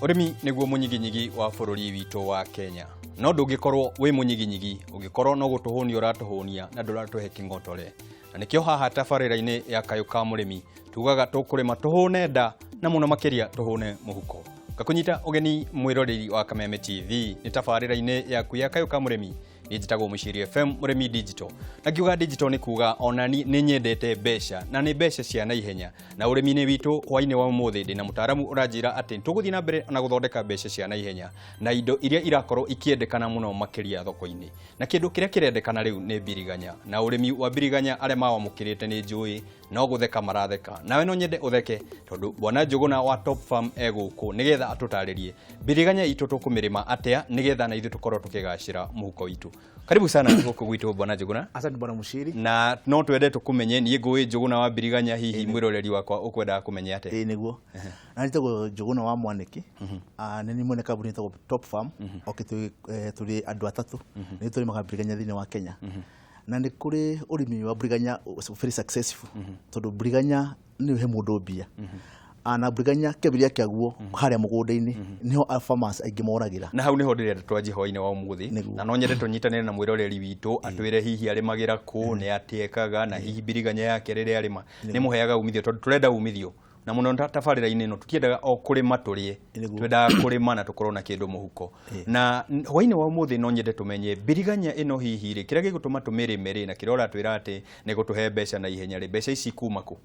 Ũrĩmi nĩguo mũnyiginyigi wa bũrũri witũ wa Kenya. No ndũngĩkorwo wĩ mũnyiginyigi ũngĩkorwo no gũtũhũnia ũratũhũnia na ndũratũhe kĩng'otore. Na nĩkĩo haha tabarĩra-inĩ ya Kayũ ka Mũrĩmi tugaga tũkũrĩma tũhũne nda na mũno makĩria tũhũne mũhuko. Ngakũnyita ũgeni mwĩroreri wa Kameme TV nĩ tabarĩra-inĩ yaku ya Kayũ ka Mũrĩmi. Niĩ njĩtagwo Mũciiri FM Mũrĩmi Digital. Na ngiuga digital nĩ kuga ona ni nĩ nyendete mbeca na nĩ mbeca cia naihenya. Na ũrĩmi-inĩ witũ hwainĩ wa ũmũthĩ ndĩna mũtaaramu ũranjĩra atĩ tũgũthiĩ na mbere na gũthondeka mbeca cia naihenya na indo iria irakorwo ikĩendekana mũno makĩria thoko-inĩ. Na kĩndũ kĩrĩa kĩrendekana rĩu nĩ mbiriganya. Na ũrĩmi wa mbiriganya arĩa mawamũkĩrĩte nĩ njũĩ no gũtheka maratheka. Nawe no nyende ũtheke tondũ Bwana Njũgũna wa Top Farm e gũkũ nĩgetha atũtarĩrie mbiriganya itũ tũkũmĩrĩma atĩa nĩgetha na ithuĩ tũkorwo tũkĩgacĩra mũhuko witũ. Karibu sana gũkũ gwitũ Bwana Njũgũna. Asante Bwana Mushiri. Na no twende tũkũmenye, niĩ ngũĩ Njũgũna wa mbiriganya, hihi mwĩroreri wakwa ũkwendaga kũmenya atĩa? Ĩĩ nĩguo. Na njĩtagwo Njũgũna wa Mwanĩki. Nĩ niĩ mwene kambuni ĩtagwo Top Farm. Okay, tũrĩ andũ atatũ. Nĩ tũrĩmaga mbiriganya thĩinĩ wa Kenya. Na nĩ kũrĩ ũrĩmi wa mbiriganya very successful. Tondũ mbiriganya nĩ ũhe mũndũ mbia. Na mbiriganya kĩambĩrĩria kĩaguo harĩa mũgũnda-inĩ nĩho farmers aingĩ moragĩra. Na hau nĩho ndĩrenda twanjie hwainĩ wa ũmũthĩ. Nĩguo. Na no nyende tũnyitanĩre na mwĩroreri witũ atwĩre hihi arĩmagĩra kũ, nĩ atĩa ekaga, na hihi mbiriganya yake rĩrĩa arĩma nĩ mũheaga umithio, tondũ tũrenda umithio. Na mũno tabarĩra-inĩ ĩno tũtiendaga o kũrĩma tũrĩe, twendaga kũrĩma na tũkorwo na kĩndũ mũhuko. Na hwainĩ wa ũmũthĩ no nyende tũmenye mbiriganya ĩno hihi rĩ, kĩrĩa gĩgũtũma tũmĩrĩme rĩ, na kĩrĩa ũratwĩra atĩ nĩ gũtũhe mbeca na ihenya rĩ, mbeca ici kuma kũ?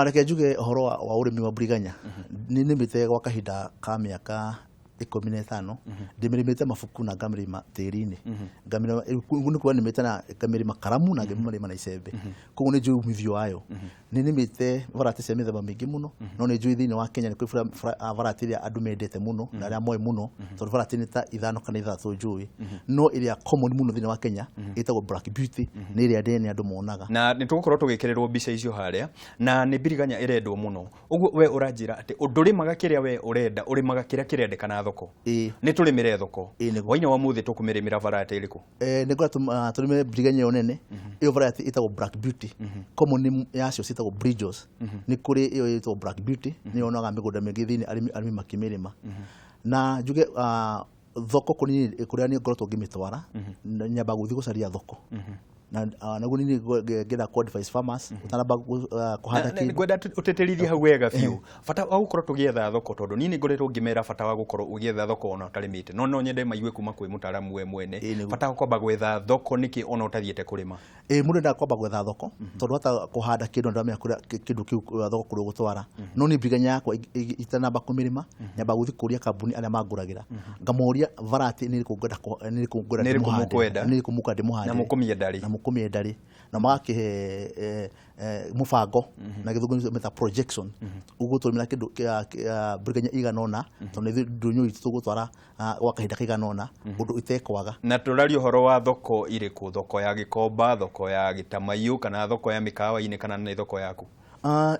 Reke njuge ũhoro wa ũrĩmi wa mbiriganya. Nĩ nĩmĩte gwa kahinda ka mĩaka 15, ndĩmĩrĩmĩte mabuku na ngamĩrĩma tĩri-inĩ. Ngamĩrĩma, ũguo nĩ kuga nĩmĩte na ngamĩrĩma karamu na ngamĩrĩma na icembe. Koguo nĩ njũĩ umithio wayo. Nĩ nĩmĩte variety cia mĩthemba mĩingĩ mũno, no nĩ njũĩ thĩinĩ wa Kenya nĩ kũrĩ variety ĩrĩa andũ mendete mũno na arĩa moĩ mũno, tondũ variety nĩ ta 5 kana 6 njũĩ. No ĩrĩa common mũno thĩinĩ wa Kenya ĩtagwo Black Beauty, nĩ ĩrĩa ndene andũ monaga. Na nĩ tũgũkorwo tũgĩkĩrĩrwo mbica icio harĩa, na nĩ mbiriganya ĩrendwo mũno. Ũguo we ũranjĩra atĩ ndũrĩmaga kĩrĩa we ũrenda, ũrĩmaga kĩrĩa kĩrendekana thoko. Ĩĩ. Nĩ tũrĩmĩre thoko. Ĩĩ, nĩguo. Hwainĩ wa ũmũthĩ tũkũmĩrĩmĩra variety ĩrĩkũ? Nĩ ngwenda tũrĩme mbiriganya ĩyo nene. Ĩyo variety ĩtagwo Black Beauty. Common yacio ciĩtagwo Bridges. Nĩ kũrĩ ĩyo ĩtagwo Black Beauty, nĩyo yonaga mĩgũnda mĩingĩ thĩinĩ arĩmi makĩmĩrĩma. Na njuge thoko kũnini kũrĩa niĩ ngoretwo ngĩmĩtwara, nyambaga gũthiĩ gũcaria thoko. Na naguo niĩ ngĩenda ku advise farmers ũtanamba kũhanda kĩndũ. Ngwenda ũtĩtĩrithie hau wega biũ bata wa gũkorwo tũgĩetha thoko, tondũ niĩ nĩ ngoretwo ngĩmera bata wa gũkorwo ũgĩetha thoko ona ũtarĩmĩte, no nyende maigue kuma kwĩ mũtaaramu we mwene bata wa kwamba gwetha thoko nĩkĩ ona ũtathiĩte kũrĩma. Ĩĩ, mũndũ endaga kwamba gwetha thoko, tondũ hata kũhanda kĩndũ ndũramenya kũrĩa kĩndũ kĩu thoko kũrĩa ũgũtwara. No niĩ mbiriganya yakwa itanamba kũmĩrĩma, nyambaga gũthiĩ kũria kambuni arĩa mangũragĩra, ngamoria variety nĩ ĩrĩkũ ngwenda nĩ ĩrĩkũ ngwenda Nĩ ĩrĩkũ ndĩmũhandĩre, mũkwenda? nĩ ĩrĩkũ mũkwenda ndĩmũhandĩre. Na mũkũmĩenda rĩ? Na mũkũmĩenda rĩ. Na magakĩhe mũbango, na gĩthũngũ nĩ meta projection. Ũgũtũrĩmĩra kĩndũ kĩa mbiriganya igana ũna, tondũ ithuĩ ndũnyũ itũ tũgũtwara gwa kahinda kaigana ũna, ũndũ itekwaga. Na tũraria ũhoro wa thoko irĩkũ? Thoko ya Gĩkomba, thoko ya Gĩtamaiyũ, kana thoko ya mĩkawa-inĩ, kana nĩ thoko yaku?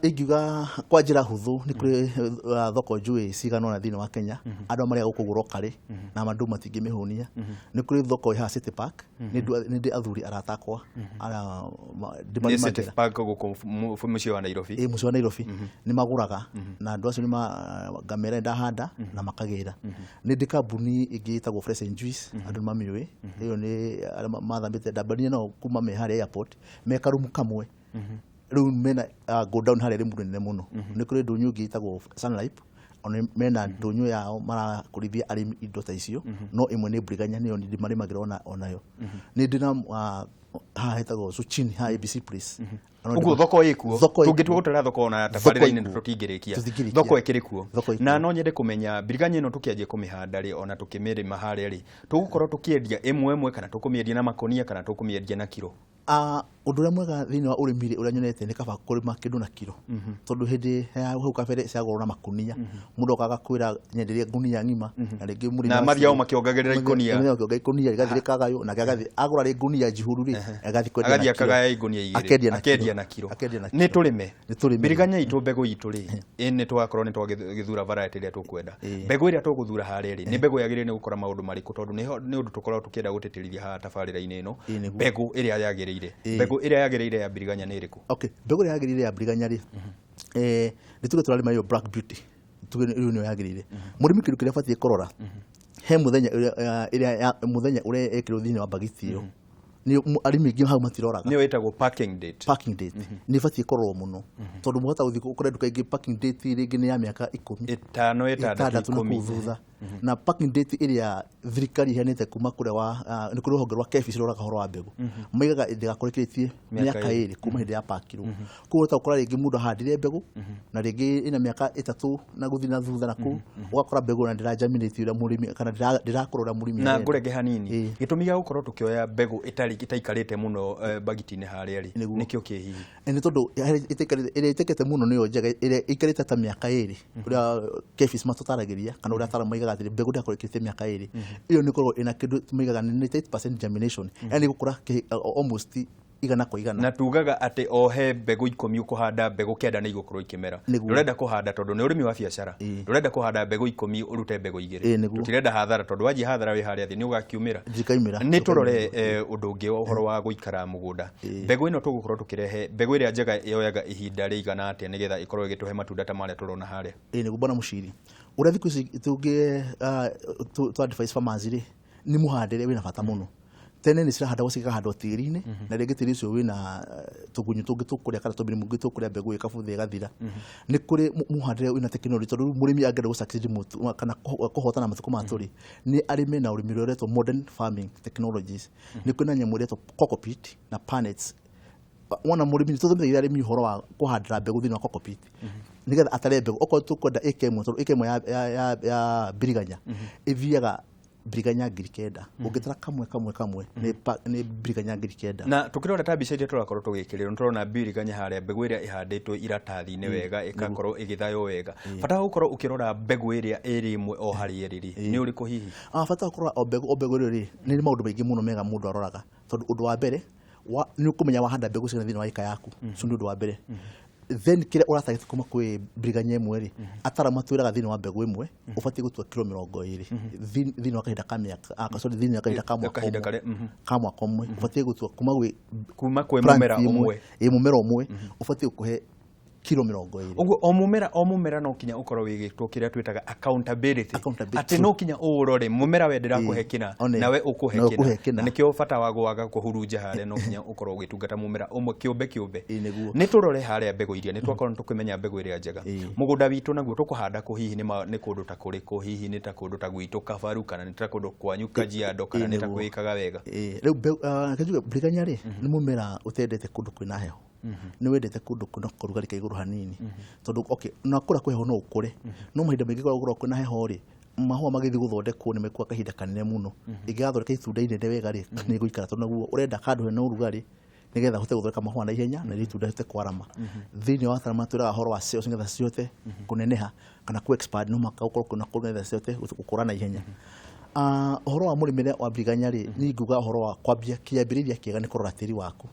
Ingiuga kwa njĩra hũthũ nĩ kũrĩ thoko njũĩ cigana ũna thĩinĩ wa Kenya, andũ marĩa gũkũ locally na andũ matingĩmĩhũnia. Nĩ kũrĩ thoko ĩ haha City Park, nĩ ndĩ athuri arata akwa arĩa Nĩ City ndĩmarĩmagĩra. Park gũkũ mũciĩ wa Nairobi. Ĩ, mũciĩ wa Nairobi nĩ magũraga, na andũ acio nĩ ngamera ndahanda na makagĩra. Nĩ ndĩ kambuni ĩngĩ ĩtagwo Fresh and Juice, andũ nĩ mamĩũĩ. Ĩyo nĩ arĩa mathamĩte, ndambanirie nao kuma me harĩa airport, me karumu kamwe. Rĩu mena go down harĩa rĩmuru nene mũno. Nĩ kũrĩ ndũnyũ ĩngĩ ĩtagwo Sunlife, ona mena ndũnyũ yao marakũrithia arĩmi indo ta icio, no ĩmwe nĩ mbiriganya, nĩyo ndĩmarĩmagĩra onayo. Nĩ ndĩ na haha hetagwo Zucchini, haha ABC Place. Ũguo thoko ĩkuo. Thoko ĩkuo. Tũngĩtua gũtara thoko ona Thoko tabarĩra-inĩ ĩkuo. tũtingĩrĩkia. Tũtingĩrĩkia. Thoko ĩkĩrĩ kuo. Thoko ĩkuo. Na no nyende kũmenya mbiriganya ĩno tũkĩanjia kũmĩhanda rĩ, ona tũkĩmĩrĩma harĩa rĩ, tũgũkorwo tũkĩendia ĩmwe ĩmwe, kana tũkũmĩendia na makũnia, kana tũkũmĩendia na kiro? Ũndũ ũrĩa mwega thĩinĩ wa ũrĩmi rĩ, ũrĩa nyonete nĩ kaba kũrĩma kĩndũ na kiro. Tondũ hĩndĩ ya hau kabere ciagũrwo na makunia, mũndũ okaga kwĩra nyenderie ngunia ng'ima, na rĩngĩ mũrĩmi Na mathiao makĩongagĩrĩra ikũnia. Mathiao makĩongerera ikũnia, rĩgathiĩ rĩkagaywo, nake agathiĩ agũra rĩ ngunia njihũru rĩ, agathiĩ kwendia na Agathiĩ kiro. akagaya ikũnia igĩrĩ. Akendia na kiro. Akendia na kiro. Akendia na Nĩ kiro. tũrĩme. Nĩ tũrĩme. Mbiriganya itũ mbegũ itũ rĩ, ĩ nĩ twakorwo nĩ twagĩthura variety ĩrĩa tũkwenda. Mbegũ ĩrĩa tũgũthura harĩa rĩ, nĩ mbegũ yagĩrĩire nĩ gũkora maũndũ marĩkũ, tondũ nĩ ũndũ tũkoragwo tũkĩenda gũtĩtĩrithia haha tabarĩra-inĩ ĩno. Ĩĩ, nĩguo. Mbegũ ĩrĩa yagĩrĩire. Mbegũ ĩrĩa yagĩrĩire ya mbiriganya nĩ ĩrĩkũ? Okay, mbegũ ĩrĩa yagĩrĩire ya mbiriganya rĩ, nĩ tuge tũrarĩma ĩyo Black Beauty. Tuge rĩu nĩyo yagĩrĩire. Mũrĩmi kĩndũ kĩrĩa abatiĩ kũrora he mũthenya ũrĩa ĩrĩa mũthenya ũrĩa ĩkĩrwo thĩinĩ wa bagiti ĩyo, nĩ arĩmi aingĩ hau matiroraga. Nĩyo ĩtagwo packing date. Packing date nĩ ĩbatiĩ kũrorwo mũno, tondũ mũhota gũthiĩ ũkore nduka ingĩ packing date rĩngĩ nĩ ya mĩaka 10, 5, 6, 6 na 10. Kũu thutha. Na packing date ĩrĩa thirikari iheanĩte kuma kũrĩa wa nĩ kũrĩ rũhonge rwa KEPHIS rũroraga ũhoro wa mbegũ, maigaga ndĩgakorwo ĩkĩrĩtie mĩaka mĩaka 2 kuma hĩndĩ ya pakirwo. Koguo ũhota gũkora rĩngĩ mũndũ ahandire mbegũ na rĩngĩ ĩna mĩaka 3 na gũthiĩ na thutha na kũu, ũgakora mbegũ ona ndĩragerminate ũrĩa mũrĩmi kana ndĩrakũra ũrĩa mũrĩmi na arenda. Ngũrenge hanini. Ĩĩ. Gĩtũmi gĩa gũkorwo tũkĩoya mbegũ ĩtarĩ ĩtaikarĩte mũno bagiti-inĩ harĩa rĩ, Nĩguo. nĩkĩo kĩ hihi? Nĩ tondũ ĩrĩa ĩtekete mũno nĩyo njega. Ĩrĩa ĩikarĩte ta mĩaka 2 ũrĩa KEPHIS matũtaragĩria kana ũrĩa ataaramu maigaga atĩrĩ mbegũ ndĩgakorwo ĩkĩrĩte mĩaka 2, ĩyo nĩ ĩkoragwo ĩna kĩndũ maigaga nĩ 98% germination, yani ĩgũkũra almost 100%. Na tugaga atĩ o he mbegũ 10 ũkũhanda, mbegũ 9 nĩ igũkorwo ikĩmera. Nĩguo. Ndũrenda kũhanda, tondũ nĩ ũrĩmi wa biacara, ndũrenda kũhanda mbegũ 10 ũrute mbegũ 2. Ĩĩ, nĩguo. Tũtirenda hathara, tondũ wanjia hathara wĩ harĩa thĩ nĩ ũgakiumĩra. Ndikaimĩra. Nĩ tũrore ũndũ ũngĩ wa ũhoro wa gũikara mũgũnda. Mbegũ ĩno tũgũkorwo tũkĩrehe, mbegũ ĩrĩa njega yoyaga ihinda rĩigana atĩa nĩgetha ĩkorwo ĩgĩtũhe matunda ta marĩa tũrona harĩa? Ĩĩ nĩguo, bwana Mũciri. Ũrĩa thikũ ici tũngĩ tũ advise farmers rĩ, nĩ mũhandĩre wĩna bata mũno. Tene nĩ cirahandagwo cikahandwo tĩri-inĩ, na rĩngĩ tĩri ũcio wĩna tũgunyũ tũngĩ tũkũrĩa kana tũmĩrimũ tũngĩ tũkũrĩa mbegũ ĩkabutha ĩgathira. Nĩ kũrĩ mũhandĩre wĩna tekinoronjĩ, tondũ rĩu mũrĩmi angĩenda gũ succeed kana kũhotana matukũ maya tũrĩ, nĩ arĩme na ũrĩmi ũrĩa ũretwo modern farming technologies. Nĩ kwĩna nyamũ ĩretwo cocopeat na pannets. Wona mũrĩmi nĩ tũthomithagia arĩmi ũhoro wa kũhandĩra mbegũ thĩinĩ wa cocopeat nĩgetha atare mbegũ. Okorwo tũkwenda ĩka 1, tondũ ĩka 1 ya mbiriganya ĩthiaga mbiriganya 9,000, ũngĩtara kamwe kamwe kamwe nĩ mbiriganya 9,000. Na tukirora ta mbica iria tũrakorwo tũgĩkĩrĩrwo, nĩ tũrona mbiriganya harĩa, mbegũ ĩrĩa ĩhandĩtwo iratathi-inĩ wega, ĩgakorwo ĩgĩthaywo wega. Bata wa gũkorwo ũkĩrora mbegũ ĩrĩa ĩrĩ ĩmwe o harĩa ĩrĩ rĩ, nĩ ũrĩkũ hihi? Bata wa kũrora o mbegũ o mbegũ rĩ, nĩ maũndũ maingĩ mũno mega mũndũ aroraga, tondũ ũndũ wa mbere nĩ ũkũmenya wahanda mbegũ cigana thĩinĩ wa ĩka yaku. Ũcio nĩ ũndũ wa mbere. Then kĩrĩa ũratarget kuma kwĩ mbiriganya 1 rĩ, ataaramu matwĩraga thĩinĩ wa mbegũ 1 ũbatiĩ gũtua kiro 20 thĩinĩ wa kahinda ka mĩaka, sorry, thĩinĩ wa kahinda ka mwaka kahinda ũmwe. Karĩa, Ka mwaka ũmwe ũbatiĩ gũtua kuma gwĩ kuma kwĩ plant mũmera ĩmwe. Ũmwe. Ĩ, mũmera ũmwe ũbatiĩ gũkũhe kiro 20. Ũguo o mũmera o mũmera no kinya ũkorwo wĩgĩtwo kĩrĩa twĩtaga accountability, Accountability. Atĩ no kinya ũũrore mũmera we ndĩrakũhe kĩna, one, nawe ũkũhe nawe kĩna. ũkũhe kĩna. Na nĩkĩo bata wa gwaga kũhurunja harĩa, no kinya ũkorwo ũgĩtungata mũmera ũmwe kĩũmbe kĩũmbe. Ĩĩ, nĩguo. Nĩ tũrore harĩa mbegũ iria nĩ twakorwo nĩ tũkĩmenya mbegũ ĩrĩa njega. Mũgũnda witũ naguo tũkũhanda kũ hihi? Nĩ kũndũ ta kũrĩkũ hihi? Nĩ ta kũndũ ta gwitũ Kabaru, kana nĩ ta kũndũ kwanyu Kajiado, kana nĩ ta Nĩguo. kwĩkaga wega? Ĩĩ, rĩu reke njuge mbiriganya rĩ nĩ mũmera ũtendete kũndũ kwĩna heho, nĩ wendete kũndũ kwĩna karugarĩ ka igũrũ hanini, tondũ okay, na kũrĩa kwĩ heho no ũkũre, no mahinda maingĩ kũrĩa gũkoragwo kwĩna heho rĩ, mahũa magĩthiĩ gũthondekwo nĩ mekuoya kahinda kanene mũno. Ĩngĩgathondeka itunda inene wega rĩ, nĩ ĩgũikara, tondũ naguo ũrenda handũ hena ũrugarĩ nĩgetha ũhote gũthondeka mahũa na ihenya na itunda rĩhote kwarama. Thĩinĩ wa ataaramu matwĩraga ũhoro wa cells, nĩgetha cihote kũneneha kana ku expand, no mũhaka gũkorwo kwĩna kũndũ nĩgetha cihote gũkũra na ihenya. Ũhoro wa mũrĩmĩre wa mbiriganya rĩ, niĩ nguga ũhoro wa kwambia kĩambĩrĩria kĩega nĩ kũrora tĩri waku,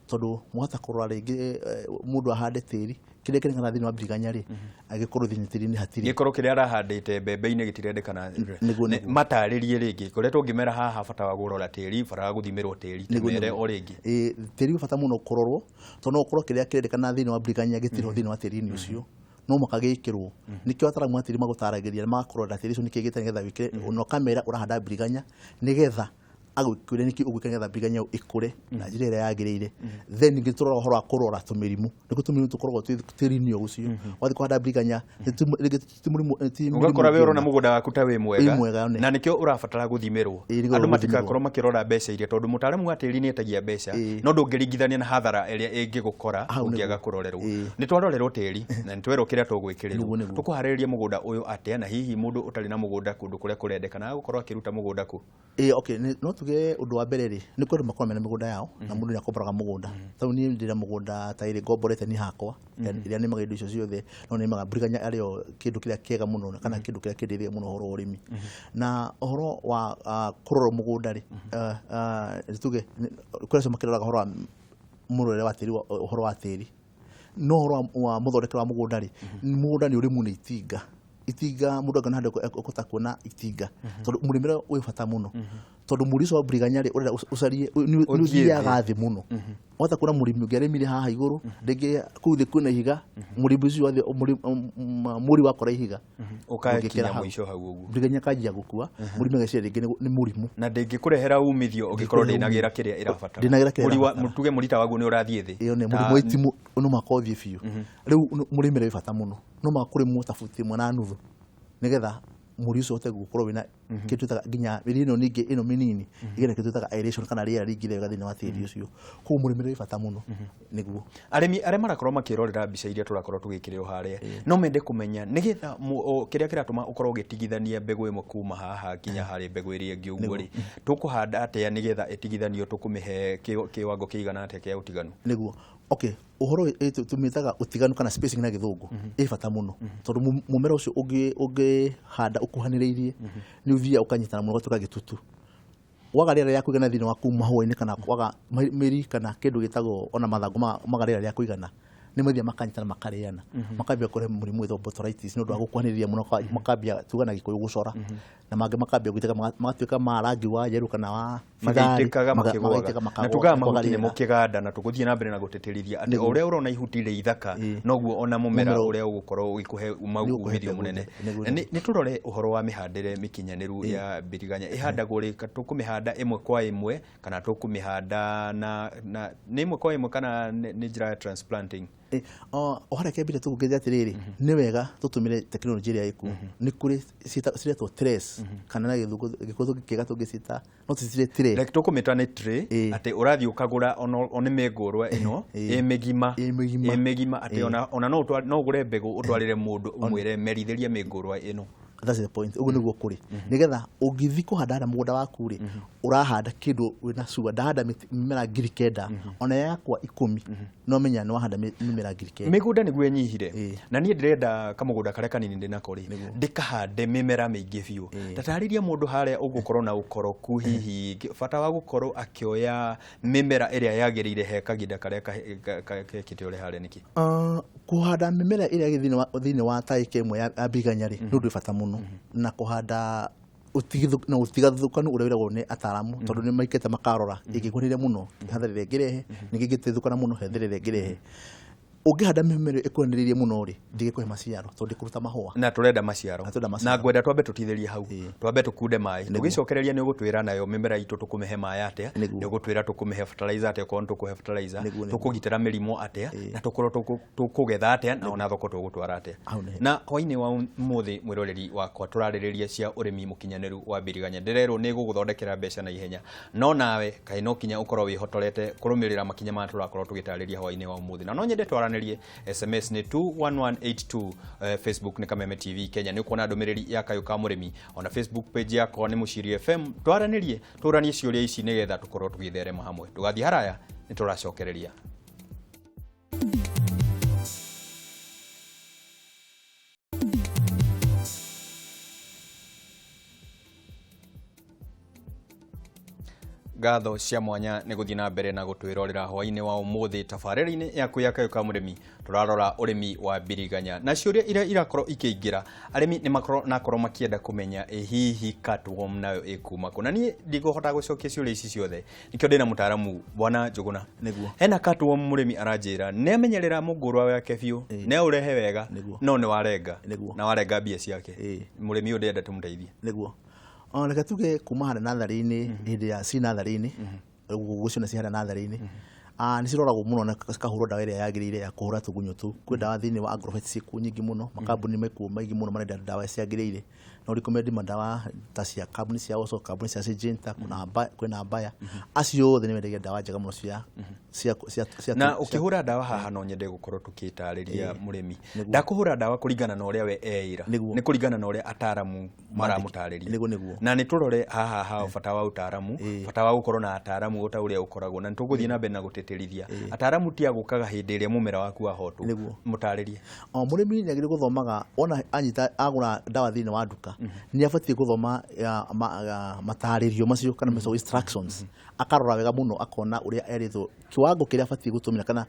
tondũ mwahota kũrora rĩngĩ mũndũ ahande tĩri kĩrĩa kĩrengana thĩinĩ wa mbiriganya rĩ, agĩkorwo thĩinĩ tĩri-inĩ hatirĩ. Gĩkorwo kĩrĩa arahandĩte mbembe-inĩ gĩtirendekana. Nĩguo, nĩguo. Matarĩrie rĩngĩ kũrĩa tũngĩmera haha bata wa kũrora tĩri, bata wa gũthimĩrwo tĩri. Nĩguo, tũmere nĩguo. O rĩngĩ. Ĩĩ, tĩri wĩ bata mũno kũrorwo, tondũ no ũkorwo kĩrĩa kĩrendekana thĩinĩ wa mbiriganya gĩtirĩ ho thĩinĩ wa tĩri-inĩ ũcio, no mũhaka gĩkĩrwo. Nĩkĩo ataaramu a tĩri magũtaragĩria na magakũrorera tĩri ũcio nĩkĩĩ gĩtarĩ nĩgetha wĩkĩre, na ũkamera ũrahanda mbiriganya nĩgetha agwĩkĩre nĩkĩ ũgwĩka nĩgetha mbiriganya ĩyo ĩkũre na njĩra ĩrĩa yagĩrĩire. Then ningĩ tũrora ũhoro wa kũrora tũmĩrimũ, nĩkuo tũmĩrimũ tũkoragwo twĩ tĩri-inĩ o ũcio. Wathiĩ kũhanda mbiriganya rĩngĩ ti mũrimũ, ti mũrimũ Ũgakora we ũrona ũngĩona. Mũgũnda waku ta wĩ mwega, Wĩ mwega, one. Na nĩkĩo ũrabatara gũthimĩrwo. Ĩĩ, nĩguo Andũ gũthimĩrwo. matigakorwo makĩrora mbeca iria, tondũ mũtaaramu wa tĩri nĩ etagia mbeca, no ndũngĩringithania na hathara ĩrĩa ĩngĩgũkora Hau nĩguo. ũngĩaga kũrorerwo. Nĩ twarorerwo tĩri na nĩ twerwo kĩrĩa tũgwĩkĩrĩrwo. Nĩguo, nĩguo. Tũkũharĩrĩria mũgũnda ũyũ atĩa, na hihi mũndũ ũtarĩ na mũgũnda kũndũ kũrĩa kũrendekana agũkorwo akĩruta mũgũnda kũ? Ĩĩ, okay, no tuge ũndũ wa mbere rĩ, nĩ kũrĩ andũ makoragwo mena mĩgũnda yao na mũndũ nĩ akomboraga mũgũnda. Tarĩu niĩ ndĩna mũgũnda ta ĩrĩ ngomborete niĩ hakwa, ĩrĩa nĩmaga indo icio ciothe, no nĩmaga mbiriganya arĩo kĩndũ kĩrĩa kĩega mũno kana kĩndũ kĩrĩa kĩndeithagia mũno ũhoro wa ũrĩmi. Na ũhoro wa kũrora mũgũnda rĩ, tuge kũrĩ acio makĩroraga ũhoro wa mũrorere wa tĩri, ũhoro wa tĩri, no ũhoro wa mũthondekere wa mũgũnda rĩ, mũgũnda nĩ ũrĩmwo nĩ itinga. Itinga mũndũ angĩona handũ ekũhota kuona itinga, tondũ mũrĩmĩre wĩ bata mũno. Tondũ mũri ũcio wa mbiriganya rĩ, ũrenda ũcarie nĩ Ũthiĩ ũthiaga thĩ mũno. Wahota kuona mũrĩmi ũngĩ arĩmire haha igũrũ, rĩngĩ kũu thĩ kwĩna ihiga, mũrĩmi ũcio wa thĩ, mũri wakora ihiga Ũkakinya ũngĩkĩra hau. Mũico hau ũguo. Mbiriganya kanjia gũkua, mũrĩmi ageciria rĩngĩ nĩ mũrimũ. Na ndĩngĩkũrehera umithio ũngĩkorwo Ndĩngĩkũrehe ndĩnagĩra kĩrĩa ĩrabatara. Ndĩnagĩra kĩrĩa Mũri wa- ĩrabatara. Tuge mũrita waguo nĩ ũrathiĩ thĩ. Ĩyo nĩ Ta- mũrimũ wa itimũ no mũhaka ũthiĩ biũ. Rĩu mũrĩmĩre wĩ bata mũno, no mũhaka kũrĩmwo ta buti ĩmwe na nuthu nĩgetha mũri ũcio ũhote gũkorwo wĩna kĩndũ twĩtaga nginya mĩri ĩno ningĩ ĩno mĩnini ĩgĩe na kĩndũ twĩtaga aeration kana rĩera rĩingĩre wega thĩinĩ wa tĩri ũcio. Koguo mũrĩmĩre wĩ bata mũno nĩguo. Arĩmi arĩa marakorwo makĩrorera mbica iria tũrakorwo tũgĩkĩrĩrwo harĩa no mende kũmenya nĩgetha kĩrĩa kĩratũma ũkorwo ũgĩtigithania mbegũ ĩmwe kuma haha nginya harĩ mbegũ ĩrĩa ĩngĩ ũguo rĩ, tũkũhanda atĩa nĩgetha ĩtigithanio, tũkũmĩhe kĩwango kĩigana atĩa kĩa ũtiganu? Nĩguo, okay, ũhoro ũyũ tũmĩtaga ũtiganu kana spacing na Gĩthũngũ ĩ bata mũno tondũ mũmera ũcio ũngĩhanda ũkuhanĩrĩirie nĩ ũthiaga ũkanyitana mũno ũgatuĩka gĩtutu, waga rĩera rĩa kũigana thĩinĩ wa kũu mahũa-inĩ kana waga mĩri kana kĩndũ gĩtagwo ona mathangũ maga rĩera rĩa kũigana, nĩ mathiaga makanyitana makarĩana, makambia kũrehe mũrimũ wĩtagwo botrytis nĩ ũndũ wa gũkuhanĩrĩria mũno, makambia tuga na Gĩkũyũ gũcora, na mangĩ makambia gũitĩka magatuĩka ma rangi wa yellow kana wa bithari, magaitĩkaga makĩgũaga. Magaitĩka Na makagũa, tugaga nĩ kwaga mahuti nĩmo rĩera. kĩganda, na tũgũthiĩ na mbere na gũtĩtĩrithia atĩ o ũrĩa ũrona ihuti rĩ ithaka noguo ona mũmera Mũmera ũrĩa ũgũkorwo ũgĩkũhe Nĩ ũkũhe umithio mbegũ mũnene. nĩguo, Nĩ tũrore ũhoro wa mĩhandĩre mĩkinyanĩru ya mbiriganya. Ĩhandagwo rĩ? Tũkũmĩhanda ĩmwe kwa ĩmwe kana tũkũmĩhanda na nĩ ĩmwe kwa ĩmwe kana nĩ njĩra ya transplanting? O harĩa kĩambĩrĩria tũkũngĩte atĩrĩrĩ, nĩ wega tũtũmĩre tekinoronjĩ ĩrĩa ĩkuo. Nĩ kũrĩ ciretwo trays kana na Gĩthũngũ Gĩkũyũ kĩega tũngĩciĩta no tũcire tray. Like tũkũmĩta nĩ tray, atĩ ũrathiĩ ũkagũra ona mĩngũrwa ĩno ĩ mĩgima, Ĩ mĩgima. Ĩ mĩgima, atĩ ona no ũgũre mbegũ ũtwarĩre mũndũ ũmwĩre merithĩrie mĩngũrwa ĩno. That's the point. Ũguo nĩguo kũrĩ nĩgetha ũngĩthiĩ kũhanda harĩa mũgũnda waku rĩ, ũrahanda kĩndũ wĩna sure ndahanda mĩmera 9,000, ona yakwa 10, no menya nĩ wahanda mĩmera 9,000. Mĩgũnda nĩguo ĩnyihire, na niĩ ndĩrenda kamũgũnda karĩa kanini ndĩnako rĩ, ndĩkahande mĩmera mĩingĩ biũ. Tatarĩria mũndũ harĩa ũgũkorwo na ũkoroku, hihi bata wa gũkorwo akĩoya mĩmera ĩrĩa yagĩrĩire he kahinda karĩa kekĩte ũrĩa harĩa nĩkĩ? Kũhanda mĩmera ĩrĩa ĩ thĩinĩ wa ta ĩka ĩmwe ya mbiriganya rĩ, nĩ ũndũ wĩ bata mũno na kũhanda na ũtigathũkanu ũrĩa wĩragwo nĩ ataramu, tondũ nĩ maikĩte makarora ĩngĩkũrĩre mũno hathara ĩrĩa ĩngĩrehe, ningĩ ĩngĩteithũkana mũno hathara ĩrĩa ĩngĩrehe. Ũngĩhanda mĩmera ĩkũranĩrĩirie mũno rĩ, ndĩgĩkũhe maciaro tondũ ndĩkũruta mahũa. Na tũrenda maciaro. Na tũrenda maciaro. Na ngwenda twambe tũtithĩrie hau, twambe tũkunde maĩ, tũgĩcokereria nĩ ũgũtwĩra nayo mĩmera itũ tũkũmĩhe maĩ atĩa, nĩ ũgũtwĩra tũkũmĩhe fertilizer atĩa okorwo nĩ tũkũhe fertilizer, tũkũgitĩra mĩrimũ atĩa, na tũkorwo tũkũgetha atĩa, na ona thoko tũgũtwara atĩa. Hau nĩ. Na hwainĩ wa ũmũthĩ, mwĩroreri wakwa, tũrarĩrĩria cia ũrĩmi mũkinyanĩru wa mbiriganya. Ndĩrerwo nĩ gũgũthondekera mbeca na ihenya, no nawe kaĩ no kinya ũkorwo wĩhotorete kũrũmĩrĩra makinya maya tũrakorwo tũgĩtarĩria hwainĩ wa ũmũthĩ. Na no nyende twaranĩrie. SMS nĩ 21182, Facebook nĩ Kameme TV Kenya, nĩ ũkuona ndũmĩrĩri ya Kayũ ka Mũrĩmi, ona Facebook page yakwa nĩ Mũciiri FM. Twaranĩrie, tũranie ciũria ici nĩgetha tũkorwo tũgĩtherema hamwe. Ndũgathiĩ haraya, nĩ tũracokereria. Ngatho cia mwanya nĩ gũthiĩ na mbere na gũtwĩrorera hwainĩ wa ũmũthĩ tabarĩra-inĩ yaku ya Kayũ ka Mũrĩmi. Tũrarora ũrĩmi wa mbiriganya na ciũria iria irakorwo ikĩingĩra, arĩmi nĩ makorwo nakorwo makĩenda kũmenya ĩ hihi cutworm nayo ĩkuma kũ, na niĩ ndigũhota gũcokia ciũria ici ciothe, nĩkĩo ndĩna mũtaaramu Bwana Njũgũna. Nĩguo. Hena cutworm, mũrĩmi aranjĩra nĩ amenyerera mũngũrwa wake biũ, nĩ aũrehe wega, no nĩ warenga na warenga mbia ciake. Mũrĩmi ũyũ ndĩrenda tũmũteithie. Nĩguo. O reke tuge kuma harĩa natharĩ-inĩ, hĩndĩ ya ci natharĩ-inĩ gũciona ci harĩa natharĩ-inĩ, nĩ ciroragwo mũno na cikahũrwo ndawa ĩrĩa yagĩrĩire ya kũhũra tũgunyũ tũu. Kwĩ ndawa thĩinĩ wa agrovet ciĩkuo nyingĩ mũno, makambuni mekuo maingĩ mũno marenda ndawa ciagĩrĩire. No recommend mandawa ta cia kambuni cia Osho, kambuni cia Syngenta, kuna kwĩna Bayer, acio othe nĩ mendagia ndawa njega mũno cia Na ũkĩhũra ndawa haha no nyende gũkorwo tũkĩtarĩria mũrĩmi ndakũhũra ndawa kũringana na ũrĩa we eĩra, nĩ kũringana na ũrĩa ataramu maramũtarĩria. Nĩguo, nĩguo. Na nĩ tũrore haha ha bata wa ũtaramu, bata wa gũkorwo na ataramu ta ũrĩa ũkoragwo, na nĩ tũgũthiĩ na mbere na gũtĩtĩrithia ataramu ti agũkaga hĩndĩ ĩrĩa mũmera waku wahotwo. Mũtarĩrie. O mũrĩmi nĩ agĩrĩirwo gũthomaga, ona anyita agũra ndawa thĩinĩ wa nduka, nĩ abatiĩ gũthoma matarĩrio macio kana macio instructions, akarora wega mũno akona ũrĩa erĩtwo kiwango kĩrĩa abatiĩ gũtũmĩra kana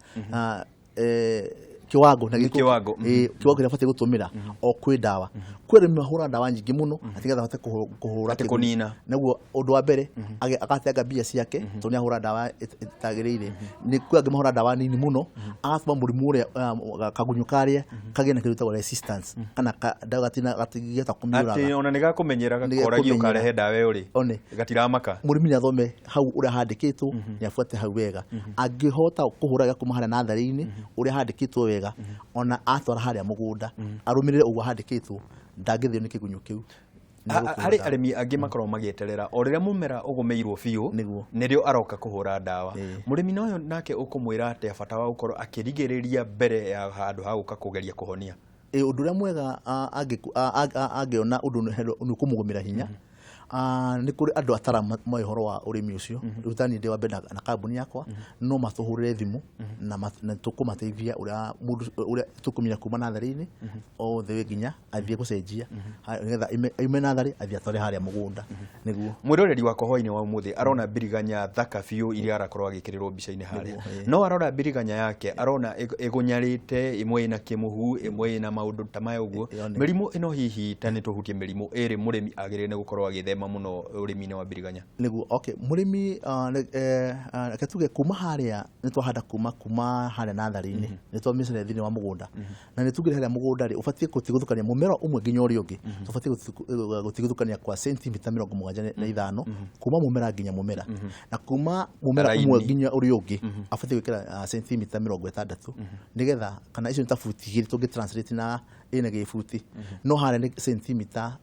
Kiwango na Nĩ kĩwango, kiwango kĩrĩa batiĩ gũtũmĩra o kwĩ ndawa. Kwĩ arĩmi mahũra ndawa nyingĩ mũno atigetha ahote kũhũra Atĩ kĩgunyũ. Kũnina. Naguo ũndũ wa mbere agateanga mbia ciake tondũ nĩ ahũra ndawa ĩtagĩrĩire. Nĩ kwĩ angĩ mahũra ndawa nini mũno, agatũma mũrimũ ũrĩa kagunyũ karĩa kagĩe na kĩndũ gĩtagwo resistance kana ndawa gatingĩhota kũmĩũraga. Atĩ ona nĩ gakũmenyera, Nĩ gakoragio gakũmenyera. karehe ndawa ĩyo rĩ, One. gatiramaka. Mũrĩmi nĩ athome hau ũrĩa handĩkĩtwo, nĩ abuate hau wega. Angĩhota kũhũra wega kuma harĩa natharĩ-inĩ ũrĩa handĩkĩtwo wega, ona atwara harĩa mũgũnda arũmĩrĩre ũguo handĩkĩtwo, ndangĩthĩo nĩ kĩgunyũ kĩu. Nĩ gũkũhũra Harĩ ndawa. arĩmi angĩ makoragwo magĩeterera o rĩrĩa mũmera ũgũmĩirwo biũ, Nĩguo. nĩrĩo aroka kũhũra ndawa. Ĩĩ. Mũrĩmi noyo nake ũkũmwĩra atĩa bata wa gũkorwo akĩrigĩrĩria mbere ya handũ ha gũka kũgeria kũhonia? Ĩ, ũndũ ũrĩa mwega angĩona ũndũ nĩ ũkũmũgũmĩra hinya, nĩ kũrĩ andũ ataramu moĩ ũhoro wa ũrĩmi ũcio. Rĩu ta niĩ ndĩ wa mbere na kambuni yakwa, no matũhũrĩre thimũ na tũkũmateithia ũrĩa mũndũ ũrĩa tũkũmenya kuma natharĩ-inĩ othe we nginya athiĩ gũcenjia nĩgetha aume natharĩ athiĩ atware harĩa mũgũnda nĩguo. Mwĩroreri wakwa hwainĩ wa ũmũthĩ arona mbiriganya thaka biũ iria arakorwo agĩkĩrĩrwo mbica-inĩ harĩa. Nĩguo, ĩĩ. No arora mbiriganya yake arona ĩgũnyarĩte, ĩmwe ĩna kĩmũhu, ĩmwe ĩna maũndũ ta maya ũguo. Ĩyo nĩ- Mĩrimũ ĩno hihi ta nĩ tũhutie mĩrimũ ĩrĩ mũrĩmi agĩrĩire nĩ gũkorwo agĩthema mũno ũrĩmi-inĩ wa mbiriganya? Nĩguo, okay, mũrĩmi reke tuge kuma harĩa nĩ twahanda kuma harĩa natharĩ-inĩ, nĩ twamĩcera thĩinĩ wa mũgũnda, na nĩ tugire harĩa mũgũnda rĩ ũbatiĩ gũtigithũkania mũmera ũmwe nginya ũrĩa ũngĩ, tũbatiĩ gũtigithũkania kwa sentimita 75 kuma mũmera nginya mũmera, na kuma mũmera Raini. ũmwe nginya ũrĩa ũngĩ abatiĩ gwĩkĩra sentimita 60, nĩgetha kana icio nĩ ta buti 2 tũngĩ translate na ĩna gĩbuti, no harĩa nĩ sentimita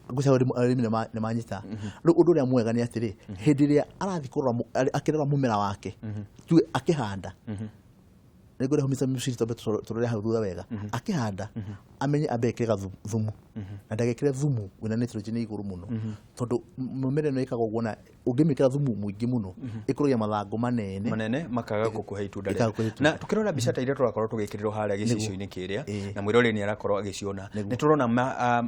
ngwĩciria arĩmi nĩ manyita. Rĩu ũndũ ũrĩa mwega nĩ atĩrĩ, hĩndĩ ĩrĩa arathiĩ kũrora akĩrora mũmera wake, tuge akĩhanda, nĩ ngũrehe mĩca mĩciri twambe tũrore hau thutha wega, akĩhanda amenye ambe ekĩre thumu na ndagekĩre thumu wĩna nitrogen igũrũ mũno, tondũ mũmera ĩno ĩkaga ũguo na ũngĩmĩkĩra thumu mũingĩ mũno ĩkũragia mathangũ manene. Manene makaga gũkũhe itunda Ĩkaga rĩega. gũkũhe itunda. Na tukĩrora mbica ta iria tũrakorwo tũgĩkĩrĩrwo harĩa gĩcicio-inĩ kĩrĩa, Ĩĩ. na mwĩroreri nĩ arakorwo agĩciona, nĩ tũrona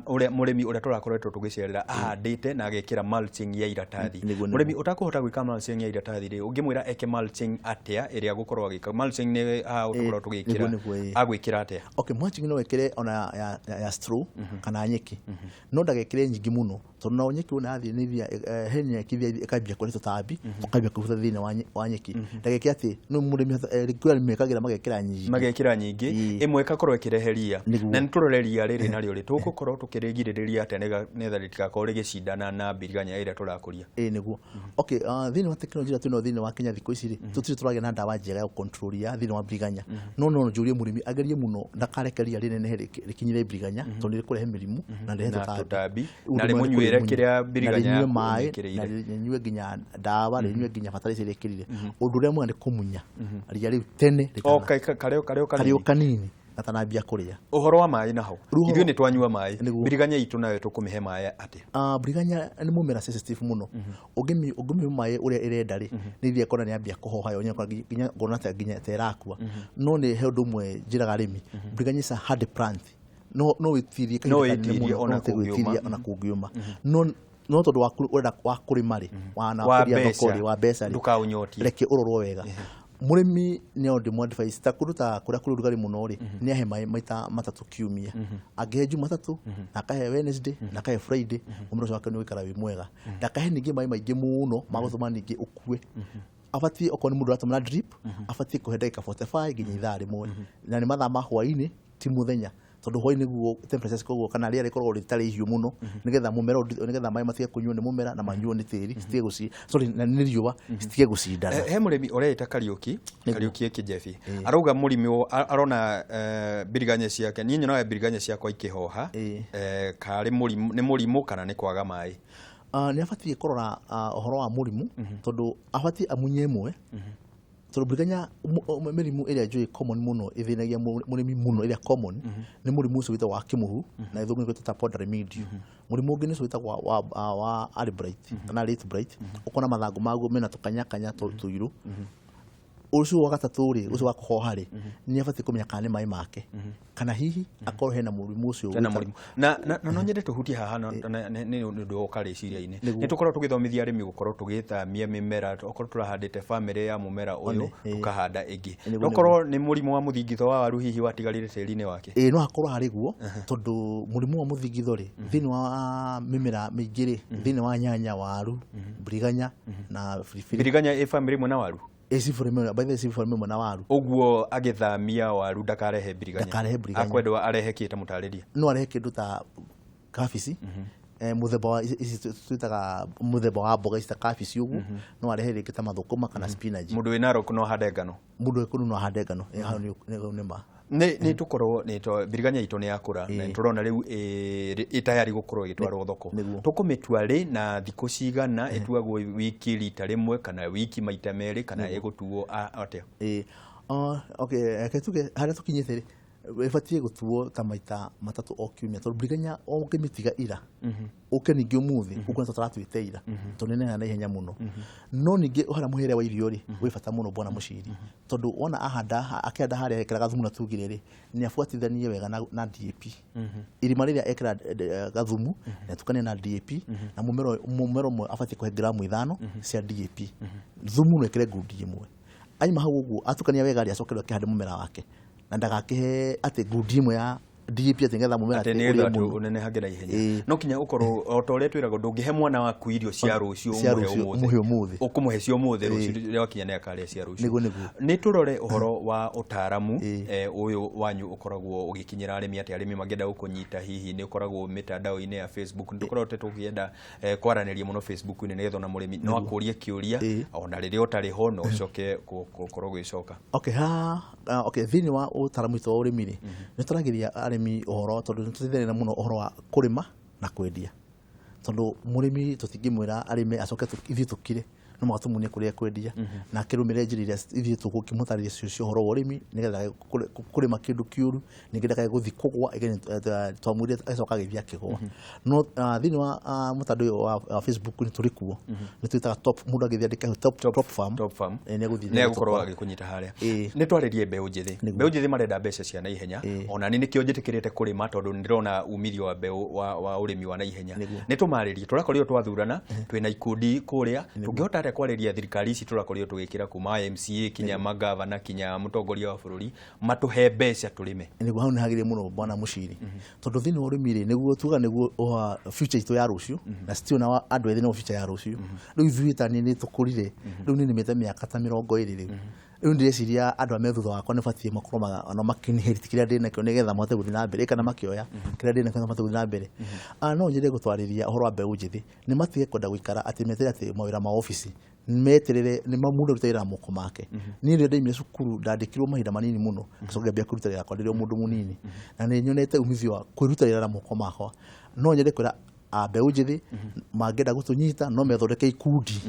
ũrĩa mũrĩmi ũrĩa tũrakoretwo tũgĩcerera ahandĩte na agekĩra mulching ya iratathi. Nĩguo, nĩguo. Mũrĩmi ũtakũhota gwĩka mulching ya iratathi rĩ, ũngĩmwĩra eke mulching atĩa ĩrĩa gũkorwo agĩka mulching nĩ haha tũkorwo tũgĩkĩra? Nĩguo, nĩguo, ĩĩ. Agwĩkĩra atĩa? Okay, mulching no wĩkĩre ona ya straw kana nyeki, no ndagekĩre nyingĩ mũno, tondũ nao nyeki wona yathiĩ nĩ ĩthiaga, he nyeki ĩthiaga ĩkambia kũrĩa tũtambi tũkambia kwĩhutha thĩinĩ wa nyeki. Ndagekĩre atĩ no mũrĩmi kwĩ arĩmi mekagĩra magekĩra nyingĩ. Magekĩra nyingĩ. Ĩĩ. Ĩmwe ĩgakorwo ĩkĩrehe ria. Nĩguo. Na nĩ tũrore ria rĩrĩ narĩo rĩ, tũgũkorwo tũkĩrĩgirĩrĩria atĩa nĩgetha rĩtigakorwo rĩgĩcindana na mbiriganya ĩrĩa tũrakũria? Ĩĩ, nĩguo. Okay, thĩinĩ wa tekinoronjĩ ĩrĩa twĩnayo thĩinĩ wa Kenya thikũ ici rĩ, tũtirĩ tũragĩa na ndawa njega ya gũcontrol ria thĩinĩ wa mbiriganya, no njũrie mũrĩmi agerie mũno ndakareke ria rĩnenehe rĩkinyĩre mbiriganya, tondũ nĩ rĩkũrehe mĩrimũ na rĩrehe Na tũtambi. tũtambi, Ũndũ na ũmwe nĩ rĩmũnyuĩre kũrĩmunya. kĩrĩa mbiriganya Na rĩnyue yaku maĩ ũmĩkĩrĩire. na rĩnyue nginya ndawa, rĩnyue nginya fertilizer ĩrĩa ĩkĩrire. Ũndũ ũrĩa mwega nĩ kũmunya ria rĩu tene O karĩo karĩo kanini. Kanini gatanambia kũrĩa. Ũhoro wa maĩ naho, Rĩu ithuĩ nĩ twanyua maĩ, Nĩguo. mbiriganya itũ nayo tũkũmĩhe maĩ atĩa? Mbiriganya nĩ mũmera sensitive mũno. Ũngĩmĩhe maĩ ũrĩa ĩrenda rĩ, nĩ ithiaga kona nĩ yambia kũhoha yo nginya ngona ta nginya ta ĩrakua. No nĩ he ũndũ ũmwe njĩraga arĩmi, mbiriganya is a hardy plant, no wĩtirie No kahinda kanene wĩtirie mũno, ona no ũhote kũngĩũma. gwĩtiria ona kũngĩũma, no tondũ waku ũrenda wa kũrĩma rĩ, wa na Wa kwendia thoko mbeca, rĩ, wa mbeca rĩ, ndũkaũnyotie. reke ũrorwo wega. Mũrĩmi nĩ ndĩmũ advice ta kũndũ ta kũrĩa kũrĩ ũrugarĩ mũno rĩ, nĩ ahe maĩ maita matatũ kiumia. Angĩhe Jumatatũ na akahe Wednesday na akahe Friday, mũmera ũcio wake nĩ ũgũikara wĩ mwega. Ndakahe ningĩ maĩ maingĩ mũno magũtũma ningĩ ũkue. Abatiĩ okorwo nĩ mũndũ ũratũmĩra drip, abatiĩ kũhe ndagĩka 45 nginya ithaa 1, na nĩ mathaa ma hwaĩ-inĩ, ti mũthenya, tondũ hwaĩ nĩguo temperature cikoragwo kana rĩera rĩkoragwo rĩtarĩ ihiũ mũno, nĩgetha mũmera nĩgetha maĩ matige kũnyuo nĩ mũmera na manyuo nĩ tĩri, citige gũci sorry na nĩ riũa citige gũcindana. He mũrĩmi ũreita Kariũki, Kariũki Kĩnjebi, arauga mũrĩmi arona mbiriganya ciake, niĩ nyonaga mbiriganya ciakwa ikĩhoha, Ĩĩ. karĩ mũrimũ, nĩ mũrimũ kana nĩ kwaga maĩ? Nĩ abatiĩ kũrora ũhoro wa mũrimũ, tondũ abatiĩ amunye ĩmwe, tondũ mbiriganya mĩrimũ ĩrĩa njũĩ common mũno ĩthĩnagia mũrĩmi mũno, ĩrĩa common nĩ mũrimũ ũcio wĩtagwo wa kĩmũhu, na gĩthũngũ nĩ ta powdery mildew. Mũrimũ ũngĩ nĩ ũcio wĩtagwo wa early blight kana late blight, ũkona mathangũ maguo mena tũkanyakanya tũirũ. Ũcio wa gatatũ rĩ, ũcio wa kũhoha rĩ, nĩ abatiĩ kũmenya kana nĩ maĩ make kana hihi akorwo hena mũrimũ ũcio. Hena mũrimũ na no nyende tũhutie haha nĩ ũndũ woka rĩciria-inĩ. Nĩguo. Nĩ tũkoragwo tũgĩthomithia arĩmi gũkorwo tũgĩthamia mĩmera, okorwo tũrahandĩte bamĩrĩ ya mũmera ũyũ, tũkahanda ĩngĩ. Okorwo nĩ mũrimũ wa mũthingitho wa waru hihi watigarire tĩri-inĩ wake. Ĩĩ, no hakorwo harĩ guo, tondũ mũrimũ wa mũthingitho rĩ, thĩinĩ wa mĩmera mĩingĩ rĩ, thĩinĩ wa nyanya, waru, mbiriganya na biribiri. Mbiriganya ĩ bamĩrĩ ĩmwe na waru? Ĩ cibũrĩ, by the way, cibũrĩ ĩmwe na waru. Ũguo agĩthamia waru ndakarehe mbiriganya? Ndakarehe mbiriganya. Akwendwo arehe kĩ ta mũtarĩria? No arehe kĩndũ ta kabici, mũthemba wa ici twĩtaga mũthemba wa mboga ici ta kabici ũguo, no arehe rĩngĩ ta mathũkũma kana spinach. Mũndũ wĩ Narok no ahande ngano? Mũndũ wĩ kũndũ no ahande ngano. Hau nĩ ma. Nĩ tũkorwo nĩ mbiriganya itũ nĩ yakũra na nĩ tũrona rĩu ĩ tayari gũkorwo ĩgĩtwarwo thoko. Tũkũmĩtua rĩ na thikũ cigana? Ĩtuagwo wiki rita rĩmwe kana wiki maita merĩ kana ĩgũtuo atĩa? Ĩĩ. Okay, reke tuge harĩa tũkinyĩte rĩ, ĩbatiĩ gũtuo ta maita matatũ o kiumia, tondũ mbiriganya ũngĩmĩtiga ira ũke ningĩ ũmũthĩ ũkuona ta tũratuĩte ira, tondũ nĩ nenaga na ihenya mũno. No ningĩ harĩa mũhĩre wa irio rĩ, wĩ bata mũno bwana Mũciri, tondũ wona ahanda, akĩhanda harĩa ekĩraga thumu na tugire rĩ, nĩ abuatithanie wega na DAP. Irima rĩrĩa ekĩra gathumu nĩ atukanie na DAP, na mũmera ũmwe abatiĩ kũhe gramu 5 cia DAP. Thumu no ĩkĩre ngundi ĩmwe. Aima hau ũguo atukania wega rĩ, acoke rĩu akĩhande mũmera wake na ndagakĩhe atĩ ngundi ĩmwe ya DAP atĩ nĩgetha mũmera atĩ atĩ nĩgetha ũrĩe atĩ mũno. ũnenehange na ihenya. No kinya ũkorwo o ta ũrĩa twĩragwo, ndũngĩhe mwana waku irio cia rũciũ cia ũmũhe rũciũ, ũmũthĩ. ũmũhe ũmũthĩ. Ũkũmũhe cia ũmũthĩ, rũciũ rĩrĩa wakinya nĩ akarĩa cia rũciũ. Nĩguo, nĩguo. Nĩ tũrore ũhoro wa ũtaaramu, ũyũ wanyu ũkoragwo ũgĩkinyĩra arĩmi atĩa? Arĩmi mangĩenda gũkũnyita hihi nĩ ũkoragwo mĩtandao-inĩ ya Facebook? Nĩ tũkoragwo tũkĩenda kwaranĩria mũno Facebook-inĩ nĩgetha ona mũrĩmi no akũrie kĩũria ona rĩrĩa ũtarĩ ho no ũcoke gũkorwo ũgĩcoka. Okay, ha, okay, thĩinĩ wa ũtaaramu witũ wa ũrĩmi rĩ, nĩ tũragĩria arĩmi ũhoro, tondũ nĩ tũteithanagia mũno ũhoro wa kũrĩma na kwendia, tondũ mũrĩmi tũtingĩmwĩra arĩme acoke ithuĩ tũkire, no mũhaka tũmuonie kũrĩa ekwendia na akĩrũmĩrĩre njĩra iria ithuĩ tũgũkĩmũtarĩria cio cia ũhoro wa ũrĩmi, nĩgetha ndakae kũrĩma kĩndũ kĩũru, ningĩ ndakae gũthiĩ kũgũa, again, twamwĩrire agĩcoka agĩthiĩ akĩgũa. No thĩinĩ wa mũtandao ũyũ wa Facebook nĩ tũrĩ kuo, nĩ twĩtaga top, mũndũ angĩthiĩ andĩke top farm, Top farm. Nĩ egũthiĩ nĩ egũkorwo gũtũkora. agĩkũnyita harĩa. Nĩ twarĩrie mbeũ njĩthĩ. Mbeũ njĩthĩ marenda mbeca cia naihenya. Ona niĩ nĩkĩo njĩtĩkĩrĩte kũrĩma, tondũ nĩ ndĩrona umithio wa mbeũ wa ũrĩmi wa naihenya. Nĩ tũmarĩrie, tũrakorirwo twathurana twĩna ikundi kũrĩa, tũngĩhota atĩa kwarĩria thirikari ici tũrakorirwo tũgĩkĩra kuma MCA kinya magavana kinya mũtongoria wa bũrũri matũhe mbeca tũrĩme? Nĩguo, hau nĩ hagĩrĩire mũno bwana Mũciri, tondũ thĩinĩ wa ũrĩmi rĩ, nĩguo tuga nĩguo future itũ ya rũciũ, na still na andũ ethĩ nĩo future ya rũciũ. Rĩu ithuĩ ta niĩ nĩ tũkũrire, rĩu niĩ nĩmĩte mĩaka ta 20 rĩu. Rĩu ndĩreciria andũ arĩa me thutha wakwa nĩ batiĩ makorwo ona makĩinherit kĩrĩa ndĩ nakĩo nĩgetha mahote gũthiĩ na mbere, kana makĩoya kĩrĩa ndĩ nakĩo mahote gũthiĩ na mbere. No nyende gũtwarĩria ũhoro wa mbeũ njĩthĩ, nĩ matige kwenda gũikara atĩ meterere atĩ mawĩra ma obici, meterere nĩ mũndũ aruta wĩra na moko make. Niĩ rĩrĩa ndaimire cukuru ndandĩkirwo mahinda manini mũno, ngacoka ngĩambia kũruta wĩra wakwa ndĩrĩ o mũndũ mũnini, na nĩ nyonete umithio wa kwĩruta wĩra na moko makwa. No nyende kwĩra mbeũ njĩthĩ mangĩenda gũtũnyita no methondeke ikundi,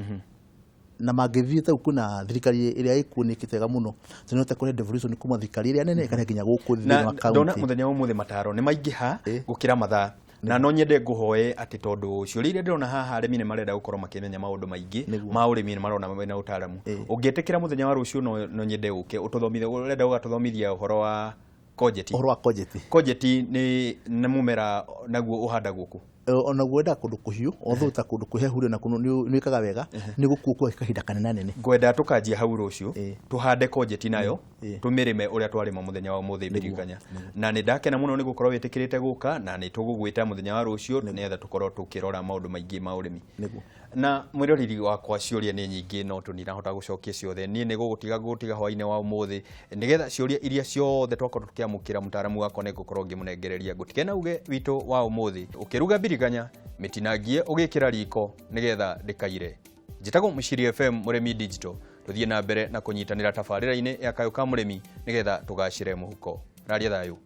na mangĩthiĩ ta kwĩna thirikari ĩrĩa ĩkuo nĩ ĩkĩte wega mũno, tũnote kũrehe devolution kuma thirikari ĩrĩa nene ĩkarehe nginya gũkũ thĩinĩ na wa ndona county. Mũthenya wa ũmũthĩ mataro nĩ maingĩha gũkĩra mathaa, na no nyende ngũhoe atĩ tondũ ciũria iria ndĩrona haha, arĩmi nĩ marenda gũkorwo makĩmenya maũndũ maingĩ ma ũrĩmi, nĩ marona mena ũtaaramu. Ũngĩtĩkĩra, mũthenya wa rũciũ no nyende ũke ũtũthomithie, ũrenda ũgatũthomithia ũhoro wa courgette. Ũhoro wa courgette. Courgette nĩ mũmera naguo ũhandagwo kũ? Ona guo wendaga kũndũ kũhiũ, although ta kũndũ kwĩhehu na kũndũ nĩ wĩkaga wega, nĩ gũkuo kwa kahinda kanene. Ngwenda tũkanjia hau rũciũ, tũhande courgette nayo, tũmĩrĩme ũrĩa twarĩma mũthenya wa ũmũthĩ mbiriganya. Na nĩ ndakena mũno nĩ gũkorwo wĩtĩkĩrĩte gũka, na nĩ tũgũgwĩta mũthenya wa rũciũ nĩgetha tũkorwo tũkĩrora maũndũ maingĩ ma ũrĩmi. Na mwĩroreri wakwa, ciũria nĩ nyingĩ no tũtinahota gũcokia ciothe. Niĩ nĩ gũgũtiga gũtiga hwaĩ-inĩ wa ũmũthĩ, nĩgetha ciũria iria ciothe twakorwo tũkĩamũkĩra, mũtaaramu wakwa nĩ ngũkorwo ngĩmũnengereria. Ngũtige na uge witũ wa ũmũthĩ: ũkĩruga mbiriganya, mĩtinangie ũgĩkĩra riko nĩgetha ndĩkaire. Njĩtagwo Mũciri FM Mũrĩmi Digital. Tũthiĩ na mbere na kũnyitanĩra tabarĩra-inĩ ya Kayũ ka Mũrĩmi nĩgetha tũgacĩre mũhuko. Raria thayũ.